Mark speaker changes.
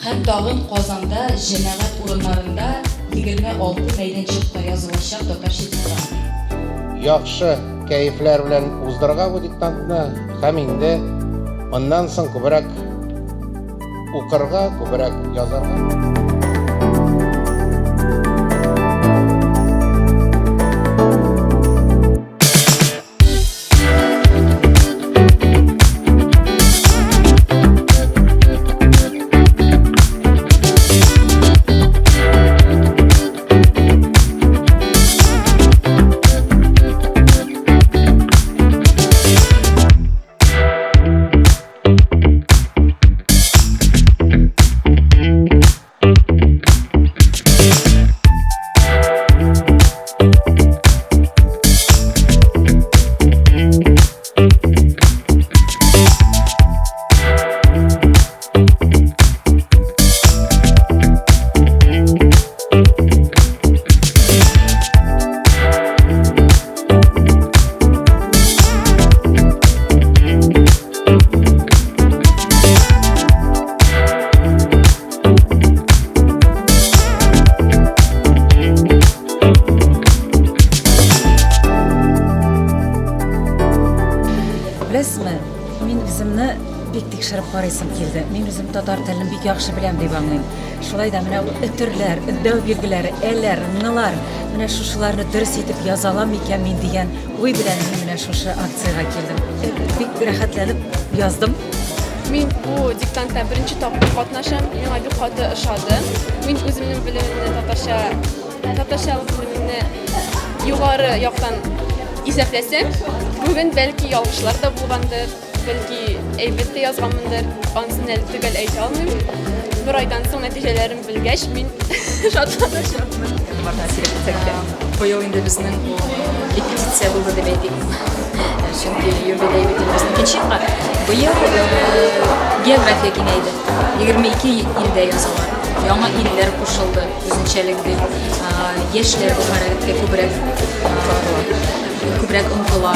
Speaker 1: Һәм тагын Казанда җәмәгать урыннарында 26 мәйданчыкта язылачак татарча диктант.
Speaker 2: Яхшы кәефләр белән уздырырга бу диктантны һәм инде моннан соң күбрәк укырга, күбрәк язарга.
Speaker 3: Беләсезме, мин үземне бик тикшереп карыйсым килде. Мин үзем татар телен бик яхшы беләм дип аңлыйм. Шулай да менә ул өтерләр, өндәү билгеләре, әләр, нылар, менә шушыларны дөрес итеп яза алам микән мин дигән уй белән мин менә шушы акциягә килдем. Бик рәхәтләнеп яздым.
Speaker 4: Мин бу диктантта беренче тапкыр катнашам. Миңа бик каты ошады. Мин үземнең белемемне татарча, татарча белемемне югары яктан исәпләсәм, бүген бәлки ялгышлар да булгандыр, бәлки әйбәт тә язганмындыр, анысын әле төгәл әйтә алмыйм. Бер айдан соң нәтиҗәләрен белгәч, мин шатланачакмын.
Speaker 5: Быел инде безнең репетиция булды дип әйтик. Чөнки юбилей бит инде безнең икенче елга. Быел география киңәйде. 22 илдә язалар. Яңа илләр кушылды, үзенчәлекле. Яшьләр бу хәрәкәткә күбрәк күбрәк омтыла.